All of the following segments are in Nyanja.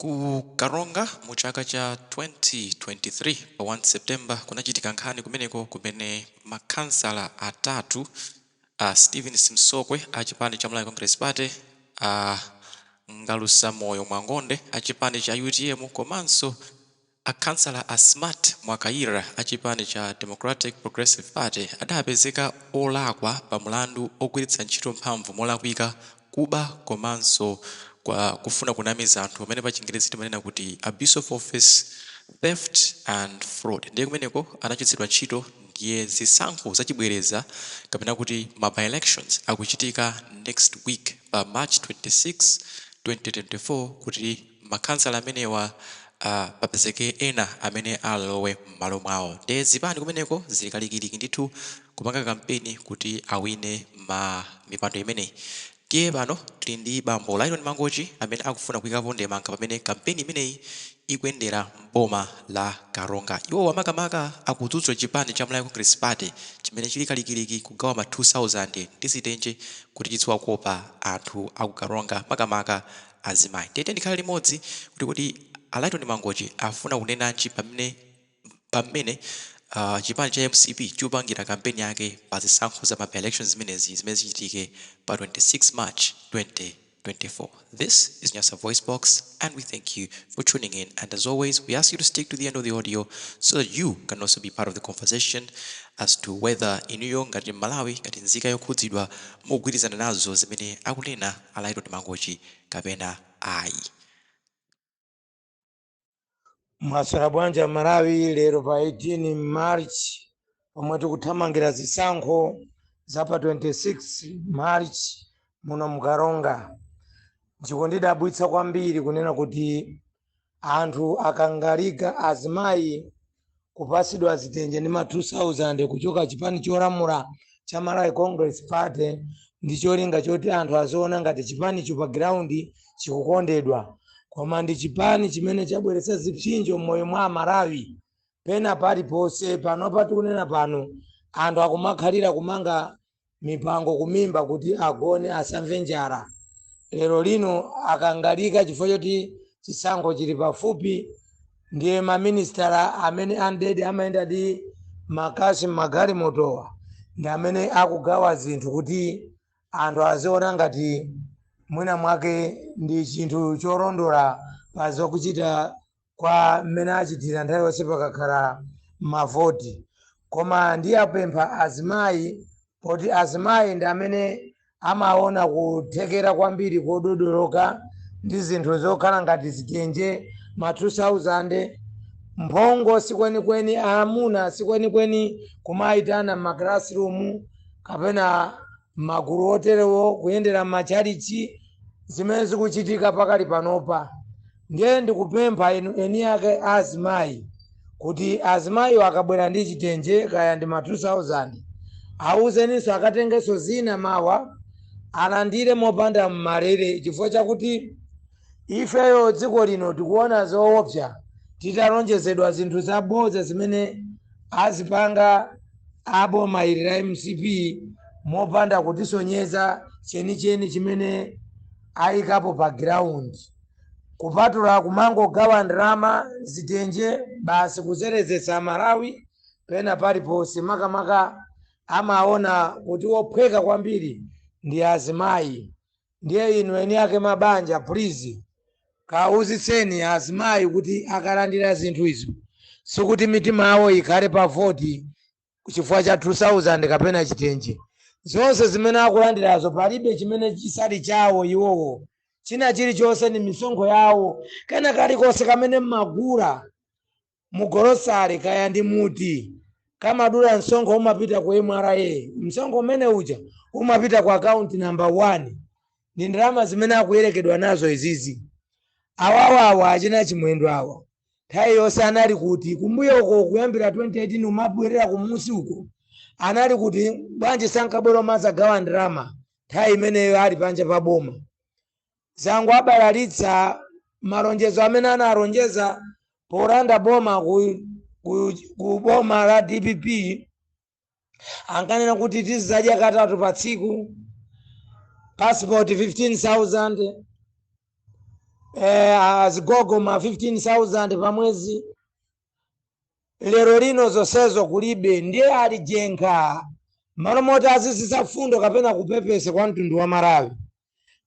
Ku Karonga mu chaka cha 2023 pa 1 September kunachitika nkhani kumeneko kumene makhansala atatu, a Stephen Simsokwe a chipani cha Malawi Congress Party, a Ngalusamoyo Mwangonde a chipani cha UTM komanso akhansala a Smart Mwakaira a chipani cha Democratic Progressive Party adapezeka olakwa pa mulandu ogwiritsa ntchito mphamvu molakwika, kuba komanso kwa kufuna kunamiza anthu pamene pa Chingerezi timanena kuti abuse of office, theft and fraud. Ndiye kumeneko anachotsedwa ntchito. Ndiye zisankho zachibwereza kapena kuti ma by-elections akuchitika next week pa March 26, 2024 kuti makhansala amenewa papezeke ena amene alowe m'malo mwawo. Ndiye zipani kumeneko zili kalikiliki ndithu kupanga kampeni kuti awine ma mipando imeneyi. Ndiye pano tili ndi bambo Lyton Mangochi amene akufuna kuyikapo ndemanga pamene kampeni imeneyi ikuyendera m'boma la Karonga. Iwowa makamaka akudzudzula chipani cha Malawi Congress Party chimene chili kalikiliki kugawa ma 2000 ndi zitenje kuti chiziwakopa anthu aku Karonga, makamaka azimayi. Tiyeni tikhale limodzi kuti a Lyton Mangochi afuna kunenanji pamene chipani cha MCP chikupangira kampeni yake pa zisankho za ma by-elections zimenezi zimene zichitike pa 26 March 2024. This is Nyasa Voice Box, and we thank you for tuning in. And as always, we ask you to stick to the end of the audio so that you can also be part of the conversation as to whether inuyo ngati Malawi, ngati nzika yokhudzidwa, mugwirizana nazo zimene akunena a Lyton Mangochi kapena ayi. Mwaswera bwanji Malawi? Lero pa 18 March, pomwe tikuthamangira zisankho za pa 26 March muno muKaronga, chikundidabwitsa kwambiri kunena kuti anthu akangalika, azimayi, kupasidwa zitenje ndi ma 2000 kuchoka chipani cholamula cha Malawi Congress Party ndi cholinga choti anthu aziona ngati chipanicho pa ground chikukondedwa, koma ndi chipani chimene chabweretsa zipsinjo m'moyo mwa Amalawi pena paliponse. Panopa tikunena pano, anthu akumakhalira kumanga mipango kumimba kuti agone asamve njala. Lero lino akangalika chifukwa choti chisankho chili pafupi, ndiye maministala amene andede amayenda ndi makasi mmagalimotowa ndi amene akugawa zinthu kuti anthu aziona ngati mwina mwake ndi chinthu cholondola pa zokuchita kwa mmene achitira nthawi yonse pakakhala mavoti. Koma ndiyapempha azimayi, poti azimayi ndi amene amaona kuthekera kwambiri kododoloka ndi zinthu zokhala ngati zitenje, ma 2000, mphongo. Sikwenikweni amuna, sikwenikweni kumayitana m'maclassroom kapena magulu oterewo, kuyendera m'machalichi, zimene zikuchitika pakali panopa. Ndiye ndikupempha inu eni ake azimayi kuti azimayiwo akabwera ndi chitenje kaya ndi ma 2000, awuzeninso akatengenso zina mawa, alandire mopanda mmalere, chifukwa chakuti ifeyo dziko lino tikuona zoopsa titalonjezedwa zinthu zabodza zimene azipanga aboma ili la MCP mopanda kutisonyeza chenicheni chimene ayikapo pa ground, kupatula kumangogawa ndalama, zitenje basi, kuzerezetsa Malawi pena paliponse. Makamaka amaona kuti wophweka kwambiri ndi azimayi. Ndiye inu eni ake mabanja, please, kauzitseni azimayi kuti akalandira zinthu izo, sikuti mitima yawo ikhale pa voti chifukwa cha 2000 kapena chitenje. Zonse zimene akulandirazo, palibe chimene chisali chawo iwowo. China chilichonse ni misonkho yawo. Kena kalikonse kamene mmagula mugolosale kaya ndi muti, kamadula msonkho, umapita ku MRA. Msonkho umene uja umapita ku account number 1, ndi ndalama zimene akuyerekedwa nazo izizi. Awawawa achina Chimwendo awa, nthawi yonse anali kuti kumbuyoko kuyambira 2018 umabwerera kumusi uko? Anali kuti bwanji? Sankabwera umazagawa ndalama nthawi imeneyo ali panja pa boma. Zangu abalalitsa malonjezo amene analonjeza polanda boma ku boma la DPP. Ankanena kuti tizadya katatu pa tsiku, passport 15,000. azigogo ma 15,000 pamwezi. Lero lino zonsezo kulibe. Ndiye ali jenkha, malo moti azizisa fundo kapena kupepesa kwa mtundu wa Malawi,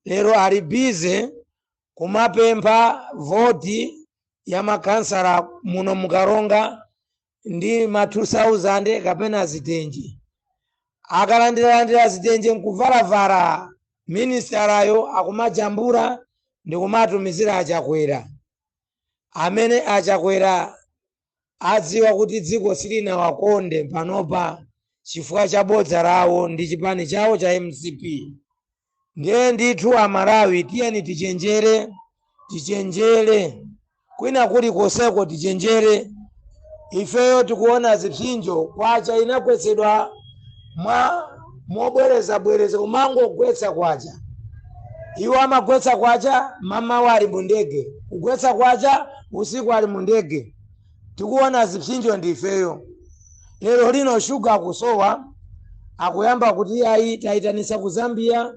lero ali busy kumapempha voti ya makansala muno muKaronga ndi ma 2000 kapena zitenje. Akalandiralandira zitenje nkuvalavala, ministerayo akumajambula ndi kumatumizira aChakwera, amene aChakwera adziwa kuti dziko silinawakonde panopa chifukwa cha bodza lawo ndi chipani chawo cha MCP. Ndiye ndithu Amalawi, tiyeni tichenjere, tichenjere kwina kuli koseko, tichenjere. Ifeyo tikuona zipsinjo. Kwacha inagwetsedwa mwa mobwerezabwereza, kumangogwetsa kwacha. Iwo amagwetsa kwacha mamawa ali mu ndege, kugwetsa kwacha usiku ali mu ndege. Tikuona zipsinjo ndi ifeyo. Lero lino shuga akusowa, akuyamba kuti iyayi, tayitanisa ku Zambia,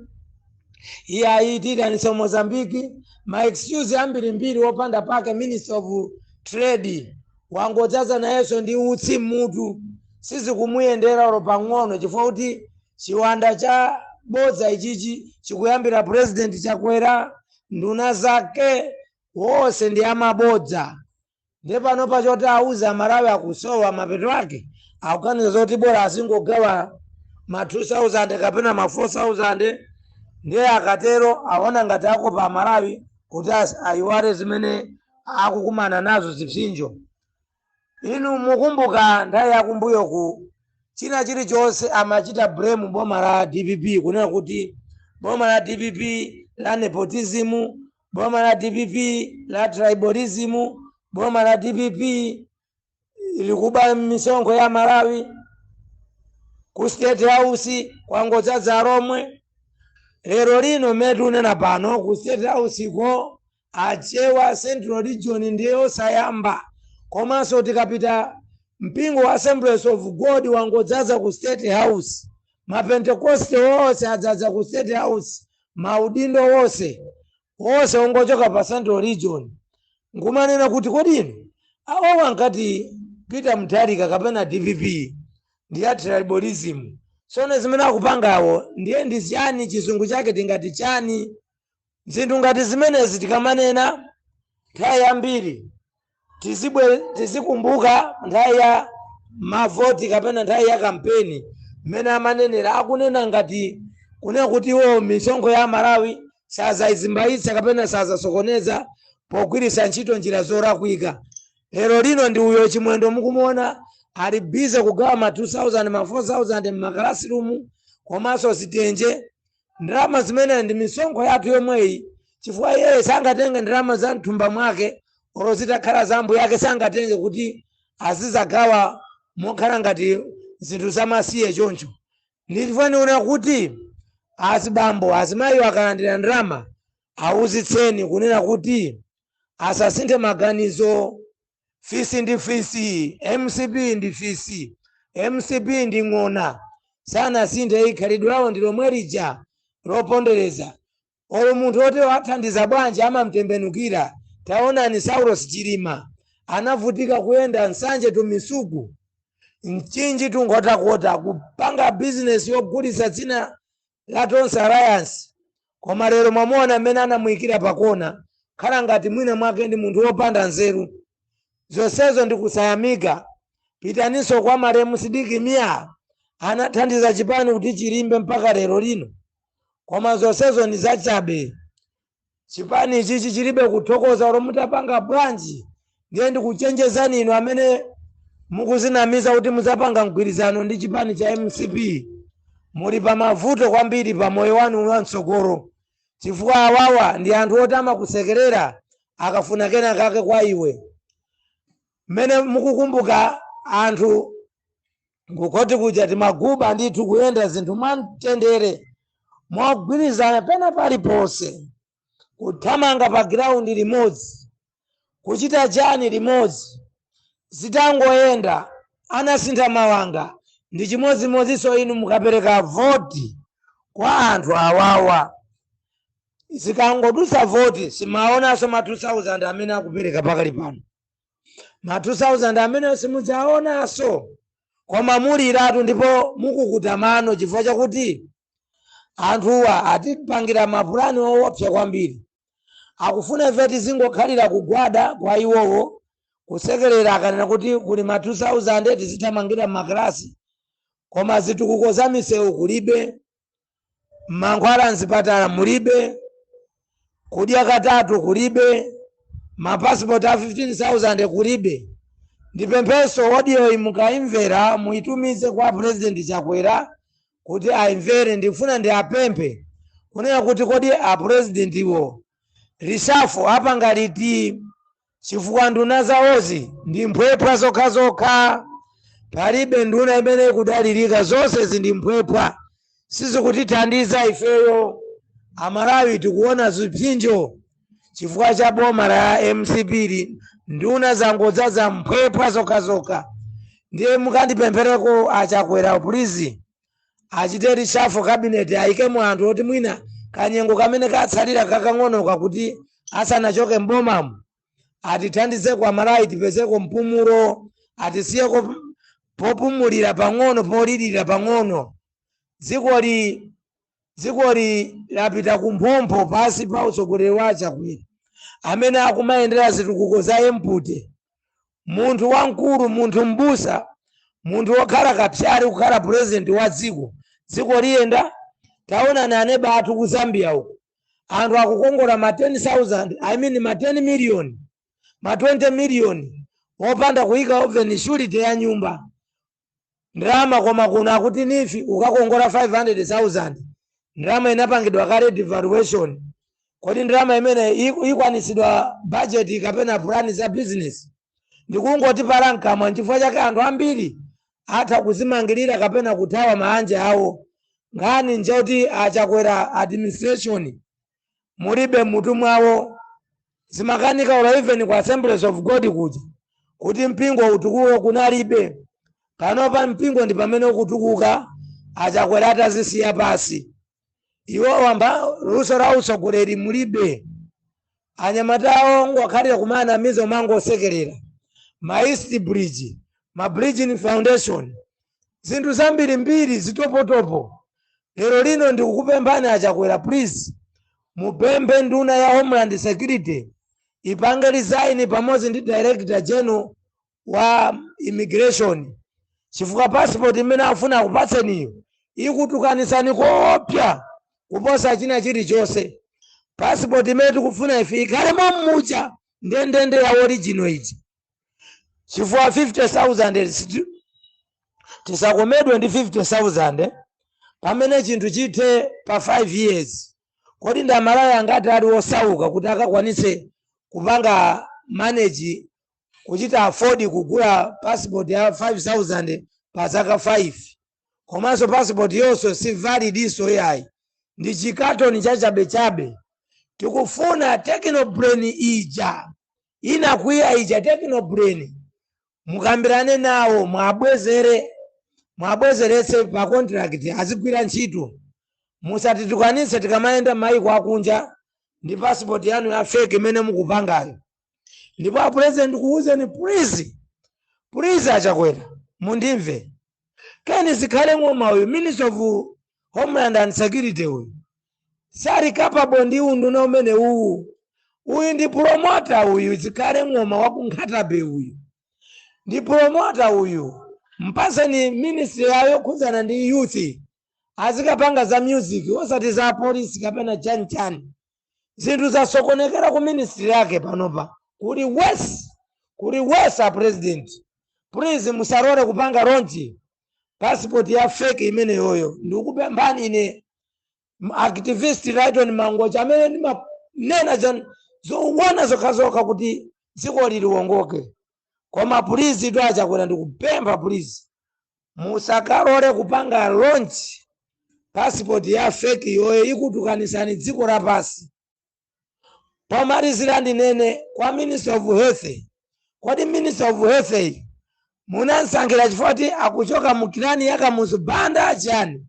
iyayi, tiyitanisa ku Mozambiki, ma excuse ambirimbiri wopanda pake. Minister of Trade wangodzaza nayenso ndi utsi mmutu, sizikumuyendera olo pang'ono, chifukwa kuti chiwanda cha bodza ichichi chikuyambira President Chakwera, nduna zake wonse ndi amabodza. Ndiye pano pachoti auza Amalawi akusowa, mapeto ake akuganiza zoti bora azingogawa ma 2000 kapena ma 4000. Ndiye akatero aona ngati akopa Amalawi kuti ayiwale zimene akukumana nazo, zipsinjo. Inu mukumbuka nthawi yakumbuyoku, china chilichonse amachita blame boma la DPP, kunena kuti boma la DPP la nepotism, boma la DPP la tribalism, boma la DPP likuba misonkho ya Malawi, ku State House kwangodzaza lomwe. Lero lino mmene tikunena pano, ku State House ko Achewa Central Region ndiye osayamba, komanso tikapita mpingo wa Assemblies of God wangodzaza ku State House, Mapentekoste onse adzaza ku State House, maudindo wonse wonse ongochoka pa Central Region. Nkumanena kuti kodi inu awawa nkati Peter Mutharika kapena DPP ndi ya tribalism, sono zimene akupangawo ndiye ndi chani? Chizungu chake tingati chani? Zinthu ngati zimenezi tikamanena nthawi yambiri, tizikumbuka nthawi ya mavoti kapena nthawi ya kampeni, mmene amanenera, akunena ngati kunena kuti iwo misonkho ya Malawi sazayizimbayitsa kapena sazasokoneza pogwiritsa ntchito njira zolakwika. Lero lino ndi uyo Chimwendo mukumuona ali busy kugawa ma 2000, ma 4000 m'makalasirumu, komanso zitenje. Ndalama zimene ndi misonkho yathu yomweyi, chifukwa iye sangatenge ndalama za mthumba mwake, olo zitakhala za mbuye yake sangatenge kuti azizagawa mokhala ngati zinthu zamasiye choncho. Ndifuna niona kuti azibambo, azimayi akalandira ndalama, awuzitseni kunena kuti asasinthe maganizo. Fisi ndi fisi, MCP ndi fisi, MCP ndi ng'ona, sanasinthe. Ikhalidwe lawo ndi lomwe lija lopondereza. Olo munthu oti wathandiza bwanji, amamtembenukira. Taonani Saulos Chilima anavutika kuyenda Nsanje to Misuku, Mchinji tungotakota, kupanga bizinesi yogulitsa dzina la Tonse Alliance, koma lero mwamuona mmene anamuyikira pakona, khala ngati mwina mwake ndi munthu wopanda nzeru. Zonsezo ndi kusayamika. Pitaninso kwa malemu Sidik Mia, anathandiza chipani kuti chilimbe mpaka lero lino, koma zonsezo ndi zachabe. Chipani ichichi chilibe kuthokoza olo mutapanga bwanji. Ndiye ndikuchenjezani inu amene mukuzinamiza kuti muzapanga mgwirizano ndi chipani cha MCP, muli pa mavuto kwambiri pa moyo wanu wamtsogolo, chifukwa awawa ndi anthu oti amakusekerera akafuna kena kake kwa iwe. Mmene mukukumbuka anthu kukoti kuja, timaguba ndithu kuyenda zinthu mwamtendere, mogwirizana pena paliponse, kuthamanga pa ground limodzi, kuchita chani limodzi, zitangoyenda anasintha mawanga. Ndi chimodzimodzinso inu mukapereka voti kwa anthu awawa. Zikangodusa voti, simaonanso ma 2000 amene akupereka pakali pano. Ma 2000 amene simudzaonanso, koma muliratu ndipo mukukuta mano, chifukwa chakuti anthuwa atipangira mapulani owopsa kwambiri. Akufuna ife tizingokhalira kugwada kwa iwowo, kusekerera akanena kuti kuli ma 2000, tizithamangira m'makalasi, koma zitukuko za misewu kulibe, mankhwala mzipatala mulibe, kudya katatu kulibe, mapasipoti a 15,000 kulibe. Ndipempheso audio mukaimvera, muitumize kwa President Chakwera kuti aimvere. Ndifuna ndiapemphe kunena kuti kodi apresidentiwo reshuffle apanga liti? Chifukwa nduna zawozi ndi mphwephwa zokhazokha, palibe nduna imene ikudalirika, zonse zindi mphwephwa, sizikutithandiza ifeyo Amalawi. Tikuona zipsinjo chifukwa cha boma la MCP li, nduna zangodzaza mphwephwa zokhazokha. Ndiye mukandipemphereko aChakwera, please, achite reshuffle cabinet, ayikemo anthu oti mwina kanyengo kamene katsalira kakang'onoka kuti asanachoke mbomamo, atithandize kwa Malawi, tipezeko mpumulo, atisiyeko popumulira pang'ono, polirira pang'ono. Dzikoli lapita kumphompho pasi pa utsogoleri wa Chakwera amene akumayendera zitukuko za empty. Munthu wamkulu, munthu mbusa, munthu wokhala kapyali kukhala president wa dziko, dziko liyenda? Taonani aneba athu ku Zambia uku, anthu akukongola ma 10,000, I mean ma 10 million, ma 20 million, wopanda kuyika even surety ya nyumba, ndalama. Koma kuno akuti NEEF, ukakongola 500,000, ndalama inapangidwa kale devaluation. Kodi ndalama imene ikwanisidwa budget kapena plan za business? Ndikungoti pala mkamwa. Nchifukwa chake anthu ambiri atha kuzimangirira kapena kuthawa maanja awo. Nkhani njoti aChakwera administration mulibe mutu mwawo, zimakanika olo even ku Assemblies of God kuja kuti mpingo utukuke kunalibe. Panopa mpingo ndi pamene ukutukuka aChakwera atazisiya pasi. Iwo wamba luso la utsogoleri mulibe, anyamatawo ngokhalira kumanamiza, umangosekerera. Ma East Bridge, ma Bridging Foundation, zinthu zambirimbiri zitopotopo. Lero lino ndikukupemphani aChakwera, please, mupemphe nduna ya Homeland Security ipange resign pamodzi ndi Director General wa Immigration, chifukwa passport imene afuna akupatseniyo ikutukanisani koopsa kuposa china chilichonse. Passport imene tikufuna ife ikhale mommucha ndendende ya original iji, chifukwa 50,000 tisakomedwe ndi 50,000 pamene chinthu chithe pa 5 years. Kodi ndi Amalawi angati ali osauka kuti akakwanitse kupanga manage, kuchita afford kugula passport ya 5000 pa zaka 5? Komanso passport yonso si valid iso yayi, ndi chikatoni chachabechabe. Tikufuna Techno Brain ija inakwiya ija. Techno Brain mukambirane nawo, mwabwezere, mwabwezeretse pa contract, azigwira ntchito. Musatitukanitse tikamayenda m'mayiko akunja ndi passport yanu ya fake imene mukupangayo. Ndipo a President, kuuzeni, please, please, aChakwera, mundimve. Ken Zikhale Ng'oma uyu, Minister of Homeland and Security uyu, sali capable ndi unduna umene uwu. Uyu ndi promoter uyu. Zikhale Ng'oma wakunkhatabe uyu ndi promoter uyu. Mpaseni ministry yayo yokhudzana ndi youth, azikapanga za music, osati za polisi kapena chanichani. Zinthu zasokonekera ku ministry yake panopa, kuli worse, kuli worse. A President, please, musalole kupanga launch passport ya fake imeneyoyo. Ndikupemphani ine activist Lighton Mangochi amene ndimanena zoona zokhazokha kuti dziko liwongoke. Koma please tu aChakwera, ndikupempha, please, musakalole kupanga launch passport ya fake yoyo, ikutukanisani dziko lapasi. Pomalizira ndinene kwa Minister of Health, kodi Minister of Health iyi munansankhira chifukwa kuti akuchoka mu clan ya Kamuzu Banda chani?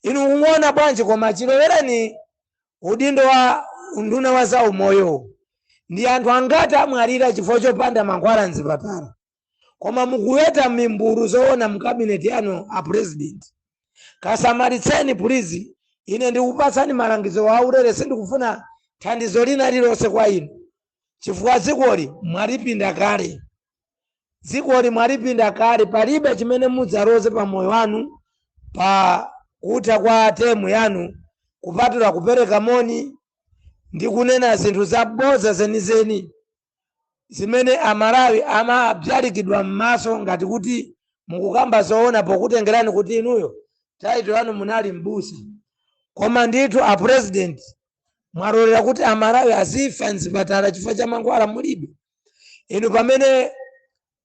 Inu kumuona bwanji? Koma chilowereni udindo wa unduna wa zaumoyo, ndi anthu angati amwalira chifukwa chopanda mankhwala mzipatala? Koma mukuweta mimbulu zoona mu cabinet yanu? A president, kasamalitseni please. Ine ndikupatsani malangizo aulere, sindikufuna thandizo lina lililonse kwa inu, chifukwa dzikoli mwalipinda kale, dzikoli mwalipinda kale. Palibe chimene mudzaloze pa moyo wanu pa kutha kwa term yanu kupatula kupereka moni ndi kunena zinthu zaboza zenizeni zimene Amalawi amabyalikidwa m'maso ngati kuti mukukamba zoona, pokutengerani kuti inuyo title yanu munali mbusa. Koma ndithu, a president, mwalolera kuti Amalawi azifa mzipatala chifukwa cha mankhwala mulibe. Inu, pamene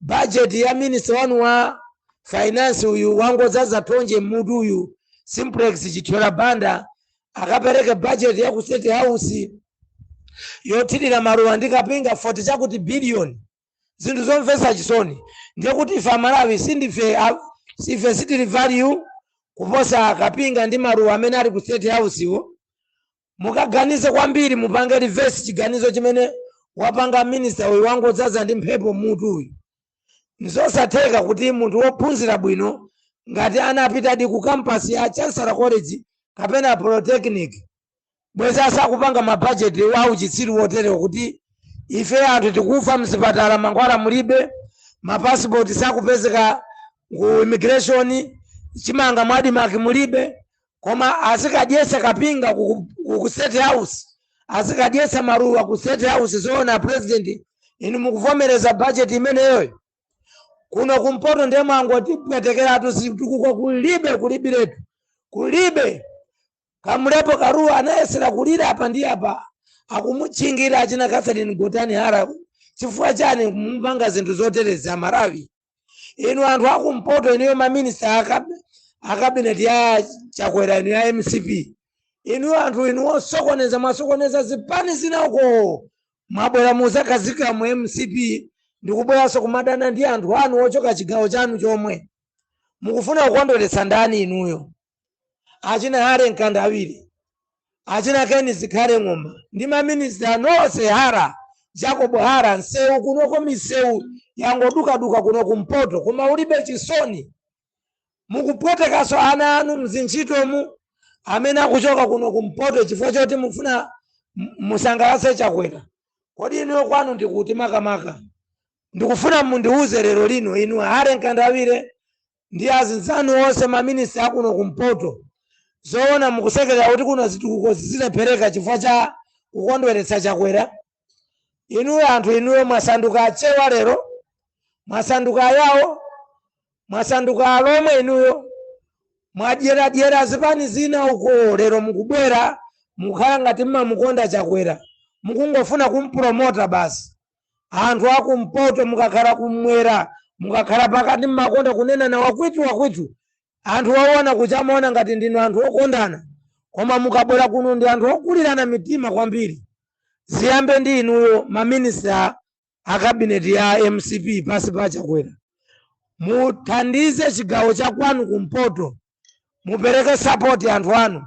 budget ya minister wanu wa finance uyu wangodzaza thonje mmutu uyu, Simplex Chithyola Banda, akapereke budget ya ku State House yothirira maluwa ndi kapinga 40 chakuti billion, zinthu zomvetsa chisoni. Ndiye kuti ife Amalawi sindife ife sitili value kuposa kapinga ndi maluwa amene ali ku State House iwo? Mukaganize kwambiri, mupange reverse chiganizo chimene wapanga minister uyu wangodzaza ndi mphepo mutu uyu. Nzosatheka kuti munthu wophunzira bwino, ngati anapitadi ku campus ya Chancellor College kapena Polytechnic, bwezi asakupanga mabajeti wa uchitsiru woterewo, kuti ife anthu tikufa mzipatala, mankhwala mulibe, mapasipoti sakupezeka ku immigration, chimanga mwa ADMARC mulibe, koma azikadyesa kapinga ku State House, azikadyesa maluwa ku State House. Zoona, president, inu mukuvomereza budget imeneyoyo? Kuno kumpoto ndiye mwangotipwetekeratu, zitukuko kulibe, kulibiretu, kulibe. Kamlepo Kalua anayesera kulira apa ndi apa, akumutchingira achina Catherine Gotani Hara. Chifukwa chani mupanga zinthu zotereza, Malawi? Inu anthu akumpoto, inuyo maminista a cabinet ya Chakwera, inu ya MCP, inuyo anthu inu osokoneza, mwasokoneza zipani zinako, mwabwera muzakhazika mu MCP, ndikubweranso kumadana ndi anthu anu ochoka chigawo chanu chomwe. Mukufuna kukondweretsa ndani inuyo? Achina Harry Mkandawire, achina Ken Zikhale Ng'oma ndi maminista nonse, Hara, Jacob Hara, nsewu kunoko, misewu yangodukaduka kuno kumpoto, koma ulibe chisoni. Mukupwetekaso ana anu mzintchitomu amene akuchoka kuno kumpoto chifukwa choti mufuna musangalatse Chakwera. Kodi inuyo kwanu ndikuti makamaka? Ndikufuna mundiuze lero lino, inu Harry Mkandawire ndi azinzanu onse maminista akuno kumpoto, zoona mukusekerera kuti kuno zitukuko zizilephereka chifukwa cha kukondweretsa Chakwera? Inuyo anthu inuyo mwasanduka Achewa lero, mwasanduka Ayawo, mwasanduka Alomwe. Inuyo mwadyeradyera zipani zina uko, lero mukubwera mukukhala ngati mmamukonda Chakwera, mukungofuna kumpromota basi. Anthu akumpoto, mukakhala kumwera, mukakhala pakati, mmakonda kunena na wakwitu wakwitu. Anthu waona kuchamaona ngati ndinu anthu okondana, koma mukabwera kuno ndi anthu okulirana mitima kwambiri. Ziyambe ndi inuyo maminista a cabinet ya MCP pasi pa Chakwera. Muthandize chigawo cha kwanu kumpoto, mupereke support anthu anu,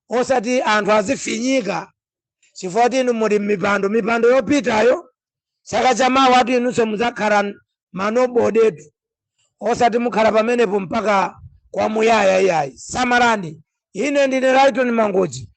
osati anthu azifinyika chifukwa kuti inu muli m'mipando, mipando yopitayo. Chaka chamawa atu inunso mudzakhala ma nobody tu, osati mukhala pamenepo mpaka kwamuyaya, iyayi. Samalani. Ine ndine Lighton Mangochi.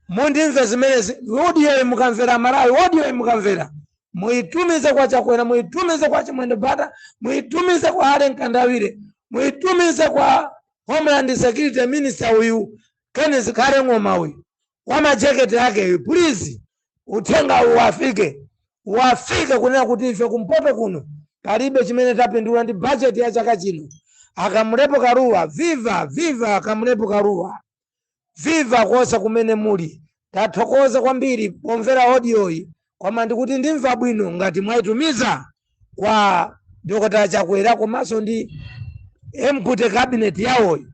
Mundimve zimenezi, audio mukamvera, Malawi, audio mukamvera, muitumize kwa Chakwera, muitumize kwa Chimwendo Banda, muitumize kwa Harry Mkandawire, muitumize kwa Homeland Security Minister uyu Ken Zikhale Ng'oma uyu wamajeketi ake uyu. Please, uthenga uwu wafike, wafike kunena kuti ife kumpoto kuno palibe chimene tapindula ndi bajeti ya chaka chino. Akamlepo Kalua, viva, viva Kamlepo Kalua, viva konse kumene muli. Tathokoza kwambiri pomvera audioyi, koma ndikuti ndimva bwino ngati mwayitumiza kwa Dr Chakwera komanso ndi empty cabinet yawoyo.